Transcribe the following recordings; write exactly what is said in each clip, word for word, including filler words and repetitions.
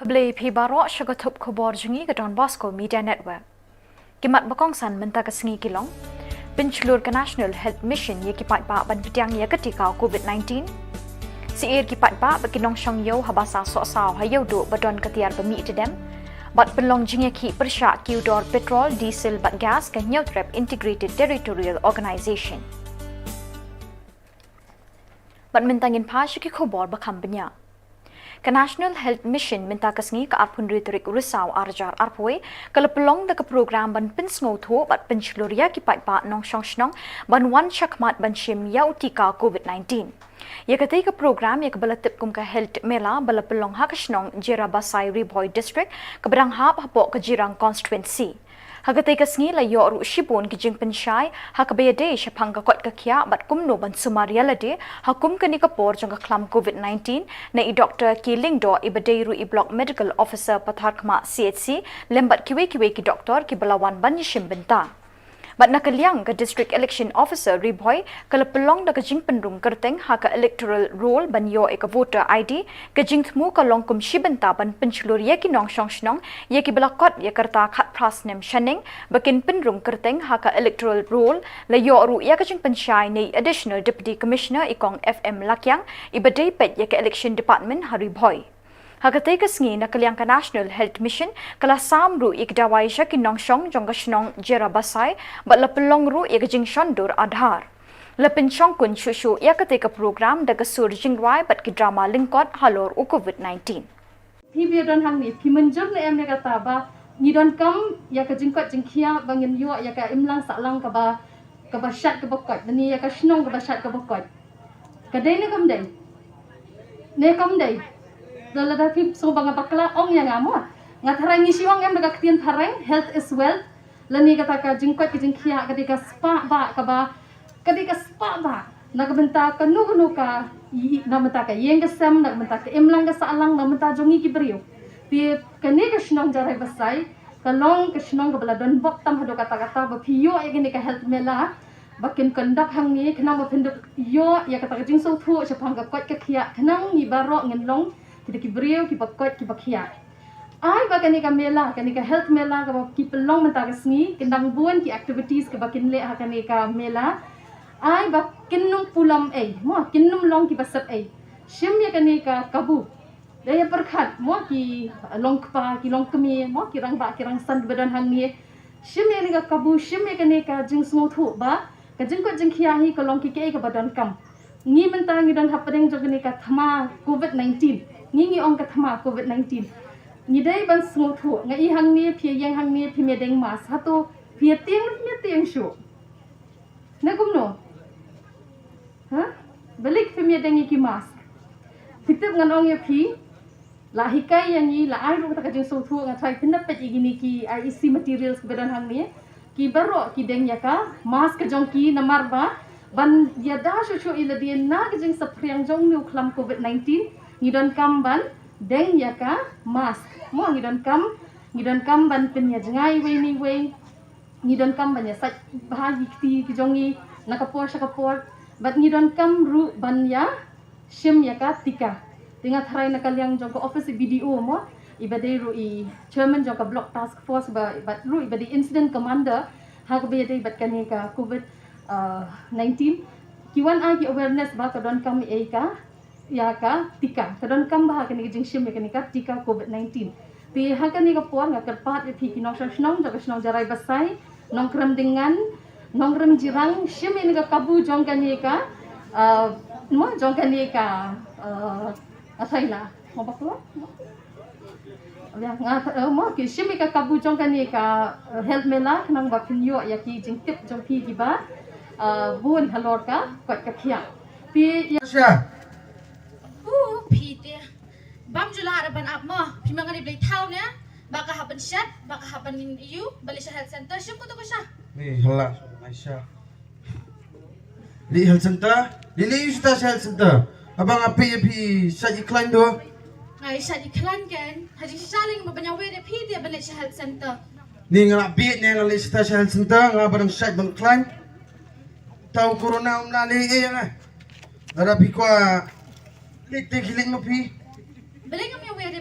Khublei phi baroh sha ka thup khubor jong ngi ka Don Bosco Media Network. Ki mat ba kongsan mynta ka sngi ki long: pynshlur ka National Health Mission ïa ki paidbah ban pdiang ïa ka tika Covid nineteen. Syiar ki paidbah bad ki nongshong ïew ha Basaï Sohsaw ha Ïewduh ba don ka tiar ba mih tdem. Bad pynlong jingïakhih pyrshah kiew dor petrol, diesel bad gas ka Hynñiewtrep Integrated Territorial Organization. Bad mynta ngin phai sha ki khubor ba kham bniah. Ka National Health Mission mynta ka sngi ka arphew hynriew tarik Risaw arhajar arphew wei ka la pynlong da ka program ban pynsngewthuh bad pynshlur ïa ki paidbah nongshong shnong ban wan shakhmat ban shim ïa u tika Covid nineteen. Ïa katei ka program ïa kaba la tip kum ka Health Mela ba la pynlong ha ka shnong Jira Basaï, Ri Bhoi District, kaba dang hap hapoh ka Jirang Constituency. Ha katei ka sngi la ïoh ruh shibun ki jingpynshai ha kaba ïadei shaphang ka koit ka khiah bad kumno ban sumar ïa lade ha kum kane ka por jong ka khlam Covid nineteen na i Doktor K Lyngdoh iba dei ruh i Block Medical Officer Patharkhmah C H C lem bad kiwei kiwei ki doktor kiba la wan ban ïashim bynta. Bad na ka liang ka District Election Officer Ri Bhoi ka la pynlong da ka jingpynrung kyrteng ha ka electoral roll ban ïoh ïa ka voter I D. Ka jingthmu ka long kum shi bynta ban pynshlur ïa ki nongshong shnong ïa kiba la kot ïa ka rta khatphra snem shaneng ba kin pynrung kyrteng ha ka electoral roll. La ïoh ruh ïa ka jingpynshai na i Additional Deputy Commissioner i Kong F M Lakiang iba dei peit ïa ka Election Department ha Ri Bhoi. Ha katei ka sngi na ka liang ka National Health Mission ka la sam ruh ïa ka dawai sha ki nongshong jong ka shnong Jira Basaï bad la pynlong ruh ïa ka jingshon dur Aadhaar. La pynshongkun shuh shuh ïa katei ka program da ka sur jingrwai bad ki drama lyngkot halor u Covid nineteen. Phi ba don hangne, phi mynjur ne em ïa kata ba ngi donkam ïa ka jingkoit jingkhiah ba ngin ïoh ïa ka imlang sahlang kaba, kaba shait kaba koit, lane ïa ka shnong kaba shait kaba koit? Ka dei ne kam dei? Ne kam dei? Lada phi sngew ba nga bakla, ong ïa nga mo. Nga tharai ngi shu ong em da ka ktien phareng, health is wealth. Lane kata ka jingkoit ka jingkhiah ka dei ka spah ba kaba, ka dei ka spah ba na ka bynta kano kano ka, i-, na bynta ka ïing ka sem, na bynta ka imlang ka sahlang, na bynta jong ngi ki briew. Te kane ka shnong Jarai Basaï ka long ka shnong kaba la don bok tam haduh katta katta ba phi ïoh ïa kane ka Health Mela ba kin conduct hangne khnang ba phin da ïoh ïa kata ka jingsngewthuh shaphang ka koit ka khiah khnang ngi baroh ngin long kita ki briew kiba koit kiba khiah. Ai ba kane ka mela, kane ka Health Mela kaba ki pynlong mynta ka sngi, kin dang bun ki activities kaba kin leh ha kane ka mela. Ai ba kin nym pulom ei, mo, kin nym long kiba sep ei. Shim ïa kane ka kabu. Da ïa pyrkhat, mo, ki long kpa, ki long kmie, mo, ki rangbah, ki rangsan kiba don hangne. Shim ïa kane ka kabu, shim ïa kane ka jingsngewthuh ba ka jingkoit jingkhiah hi ka long kiei kiei kaba donkam. Ngi mynta ngi don hapdeng jong kane ka thma Covid nineteen. Ngi ngi ong ka thma Covid nineteen. Ngi dei ban sngewthuh, nga i hangne, phi ïeng hangne, phim ïadeng mask. Hato phi ïatieng, phim ïatieng shuh? Ne kumno? Ha? Balei phim ïadeng ïa ki mask? Phi tip ngan ong ïa phi, la hikai ïa ngi, la ai ruh kata ka jingsngewthuh, nga tharai phin da peit ïa kine ki I E C materials kiba don hangne. Ki baroh ki deng ïa ka mask ka jong ki namar ba ban ïada shuh shuh ïa lade na ka jingsaphriang jong une u khlam Covid nineteen, ngi donkam ban deng ïa ka mask. Mo, ngi donkam, ngi donkam ban pynïajngai iwei na iwei. Ngi donkam ban ïasait bha ïa ki kti ki jong ngi na ka por sha ka por. Bad ngi donkam ruh ban ïa shim ïa ka tika. Te nga tharai na ka liang jong ka office B D O mo, iba dei ruh i chairman jong ka block task force ba, bad ruh iba dei incident commander ha kaba ïadei bad kane ka Covid, uh, nineteen. Ki wan ai ki awareness ba ka donkam ïa ka, ïa ka tika. Ka donkam bha kane ka jingshim ïa kane ka tika Covid nineteen. Te ha kane ka por nga kyrpad ïa phi ki nongshong shnong jong ka shnong Jarai Basaï, Nongkrem Dyngan, Nongkrem Jirang, shim ïa kane ka kabu jong kane ka, ah, mo, jong kane ka, ah, asai la. Mo ba ko? Ya, nga, eh, mo, ki shim ïa ka kabu jong kane ka, eh, Health Mela khnang ba phin ïoh ïa ki jingtip jong phi kiba, eh, bun halor ka koit ka khiah. Phi ïa Sha. U, phi te. Bam ju lah ban ap mo. Phi ma nga dei blei thaw ne. Ba ka hap ban shat, ba ka hap ban ïu, ba leit sha health center, shim ko to ko sha. Ni hala, mai sha. Leit health center, leit leit sha health center. Haba nga phi phi sha i klan do. Nga i sha i klan ken. Ha jingshisha leng ba ban ïa wei de phi te ban leit sha health center. Ni nga la phi ne nga leit sha health center, nga ba dang sha ban klan. Tau corona um la leit eh nga. Lada phi kwah leit te ki leit ma phi. Balei ngam ïa wei de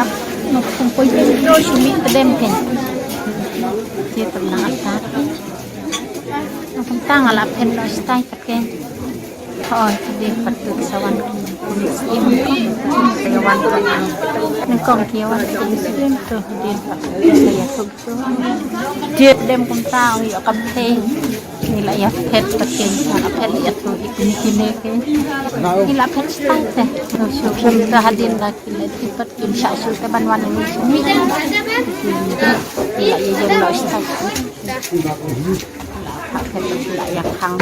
dap. Nop kum poi poi shu mih tdem kein. Te tang nang ata. Nop tang ala phet lo stai ta kein. Hoi, te dei pat tu sa wan ki. Kum siem ko. Te wan ko. Nyngkong ki wan ki siem tu. Te pat tu sa ïa tu. Diet dem kumta ïa ka phe. Ngi la ïa phet pat kein, ka phet ïa tu ïa kine kine ke. Ngi la phet stai te. Shu kumta hadien la ki la ki pat kin sha shu te ban wan ngi shu. Ngi la ïa ïeng la stai. La phet la ïa khang.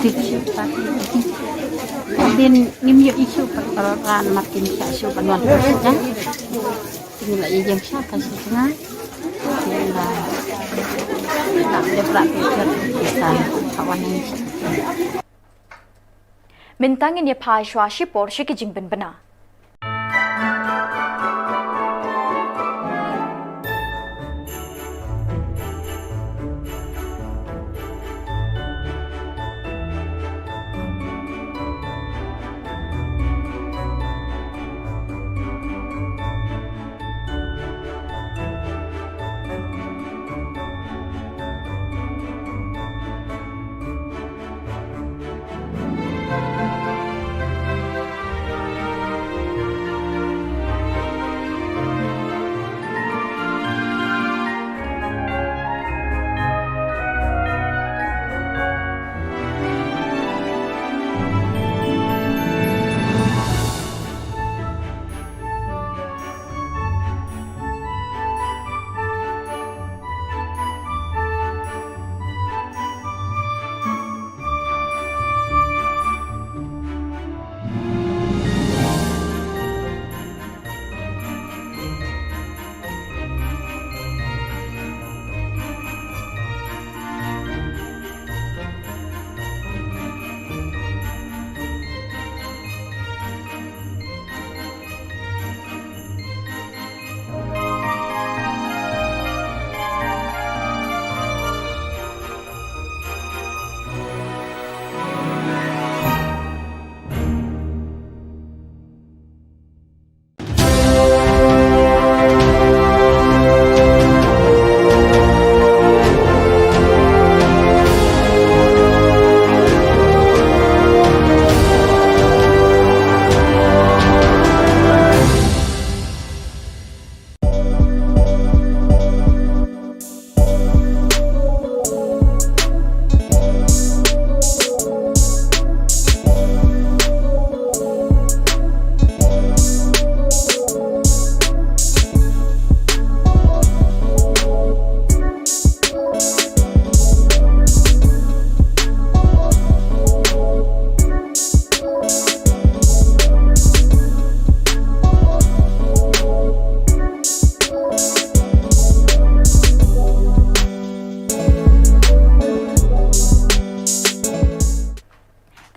Tik shu pat. Hadien ngim ïoh issue pat ka ran mat kin sha shu ban wan. Ngi la ïa ïeng sha ka shi jngai. Ngi la, la dep la pyrkhat ki sa ka wan ngi sha. Mynta ngin ïa phai shuwa shipor sha ki jingbynbna.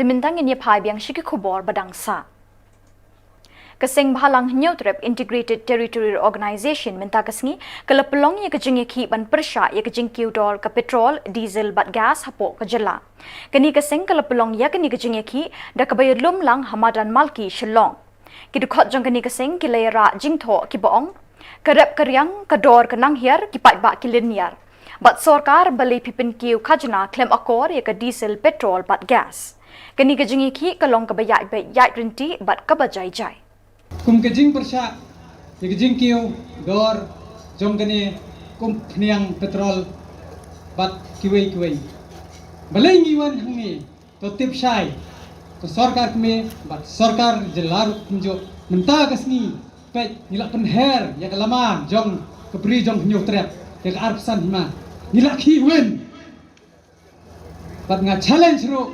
Te mynta ngin ïa phai biang sha ki khubor ba dang sah. Ka seng Bhalang Hynñiewtrep Integrated Territorial Organization mynta ka sngi ka la pynlong ïa ka jingïakhih ban pyrshah ïa ka jingkiew dor ka petrol, diesel bad gas hapoh ka jylla. Kane ka seng ka la pynlong ïa kane ka jingïakhih da kaba ïalum lang ha madan Malki, Shillong. Ki dkhot jong kane ka seng ki la ïarah jingthoh kiba ong: ka rep ka riang, ka dor ka nang hiar, ki paidbah ki lynñiar. Bad sorkar balei phi pynkiew khajna khlem akor ïa ka diesel, petrol bad gas. Kane ka jingïakhih ka long kaba ïaid beit ïaid ryntih bad kaba jai jai. Kum ka jingpyrshah ïa ka jingkiew dor jong kane kum khñiang petrol bad kiwei kiwei. Balei ngi wan hangne? To tip shai, ka sorkar kmie bad sorkar jylla ruh kumjuh, mynta ka sngi peit ngi la pynher ïa ka lama jong ka bri jong Hynñiewtrep, ïa ka arphew san hima. Ngi la khih win. Bad nga challenge ruh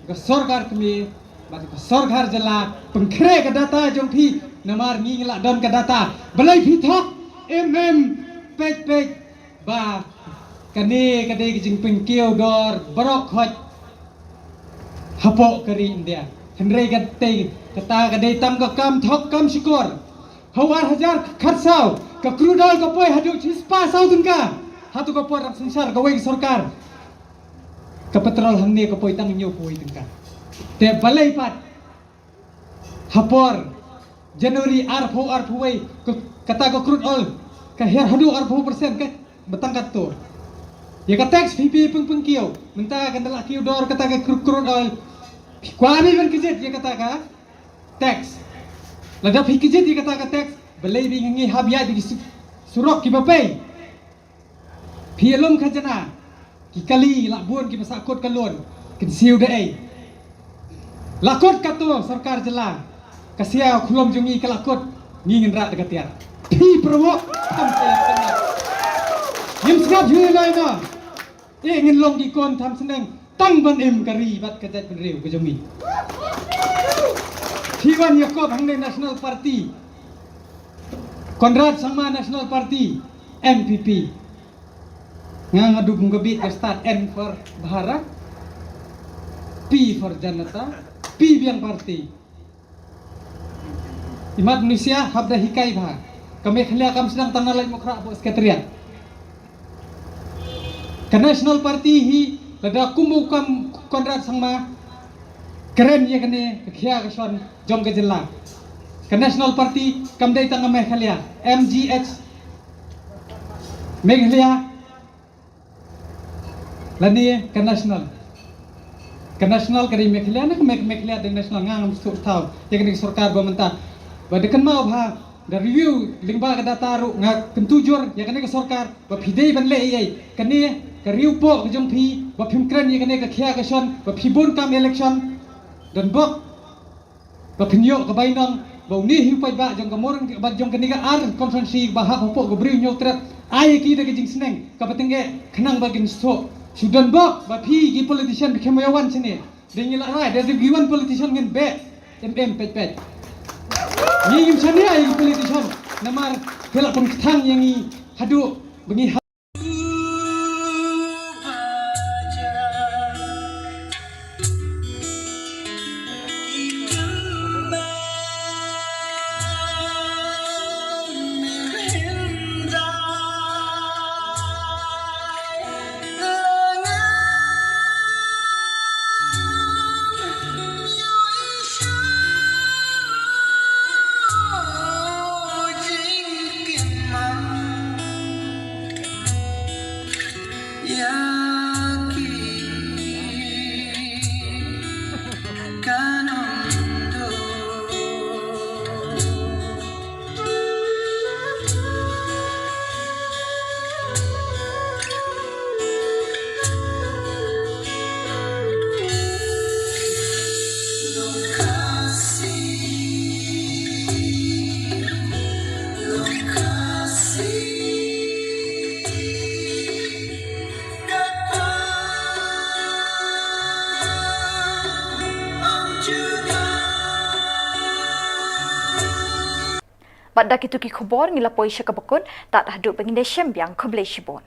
ka sorkar kmie bad ka sorkar jylla, pynkhreh ka data jong phi, namar ngi ngi la don ka data. Balei phi thok? Em em, peit peit ba kane ka dei ka jingpynkiew dor baroh khoit hapoh ka ri India. Hynrei ka dei, kata ka dei tang ka kam thok kam shukor. Ha u ar hajar khatsaw ka crude oil ka poi haduh shispah saw tyngka. Hato ka por dang synshar kawei ka sorkar? Ka petrol hangne ka poi tang hynñiewphew tyngka. Te balei pat ha por January arphew arphew wei, ka, kata ka crude oil ka hiar haduh arphew percent, ka batang kato. Ïa ka tax phi phi pynpynkiew, mynta ka nda la kiew dor kata ka cru-, crude oil. Phi kwah ban kjit ïa kata ka tax. Lada phi kjit ïa kata ka tax, balei ba ngi hap ïaid da ki su-, surok kiba pei? Phi ïalum khajna, ki kali la bun kiba sah kut ka loan, kin siew da ei? La kut kato sorkar jylla, ka sia u khlem jong ngi ka la kut, ngi ngin rah da ka tiar. Phi pyrwok, tham shnong. Ngim sngap hi lai na. Eh, ngin long ki khun tham shnong tang ban im ka ri bad ka jaitbynriew ka jong ngi. Phi wan ïakop hangne National Party, Conrad Sangma National Party, N P P. Nga nga dup nga bit ka start, N for Bharat, P for Janata, P biang party. Imat Manusia hap da hikai bha. Ka Meghalaya kam sdang tang na Laitumkhrah hapoh Secretariat. Ka National Party hi lada kum u kam Conrad Sangma kren ïa kane ka khia ka shon jong ka jylla. Ka National Party kam dei tang ka Meghalaya, M G H Meghalaya, lane ka National. Ka National ka dei Meghalaya, ne ka Meg-, Meghalaya dei National, nga ngam sngewthuh thaw ïa kane ka sorkar ba mynta. Ba da kynmaw bha, da review lyngba ka data ruh, nga kyntu jur ïa kane ka sorkar ba phi dei ban leh ei ei. Kane ka riewpoh ka jong phi ba phim kren ïa kane ka khia ka shon, ba phi bun kam election. Don bok ba phin ïoh ka bainong ba une hi u paidbah jong ka Mawryngkneng bad jong kane ka ar constituency ba hap hapoh ka Bri u Hynñiewtrep, ai ïa ki da ka jingsneng kaba tyngeh khnang ba kin sngewthuh. Shu don bok ba phi ki politician ba kham ïa wan shane. Dei ngi la rai, da ki wan politician ngin beh. Em em, peit peit. Ngi ngim shaniah ïa ki politician namar phi la pynkthang ïa ngi haduh ba ngi ha Bad da kito ki khubor ngi la poi sha kaba kut, tad haduh ba ngin ïashem biang, khublei shibun.